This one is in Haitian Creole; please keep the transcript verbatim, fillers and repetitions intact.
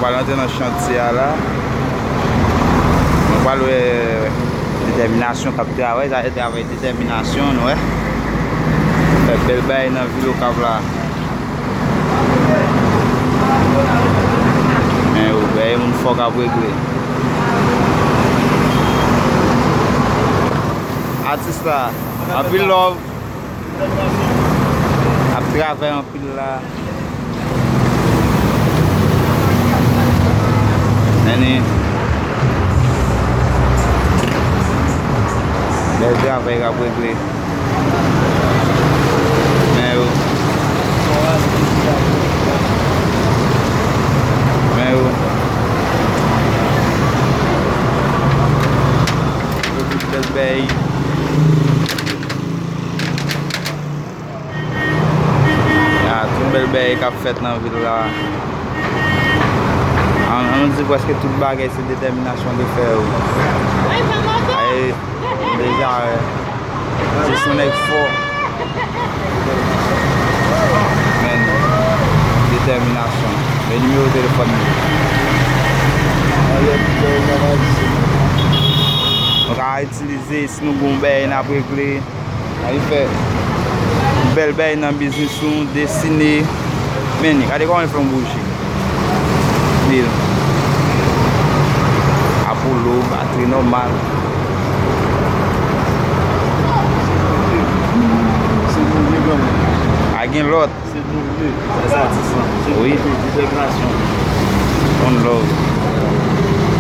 Pral antre nan chantye a la. Nou pral wè detèminasyon k ap travay, sa se travay detèminasyon, nou wè. Fè bèl bagay nan vil Okap la. Men yo, bagay moun fò k ap regle. Atis la, anpil love. Ap travay anpil la. Men ni bèl travay k ap regle. Men yo. Men yo. Yo tout bèl bèy. Ya, tout bèl bagay k ap fèt nan vil la. An, an nou di prèske tout bagay se detèminasyon ki fè yo. Ay, deja, se son nèg fò. Men, detèminasyon. Men nimewo telefòn li. Nou ka itilize si nou gon bagay n ap regle. Sa li fè. Bèl bèy nan biznis ou, desine. Men, gade kòman l fè yon bouji. Lil. Apollo, batri nòmal. Se nou vle, granmoun. Pa gen lòt. Se nou vle. Se sa, ti san. Se nou vle. Wi. Detèminasyon. One love.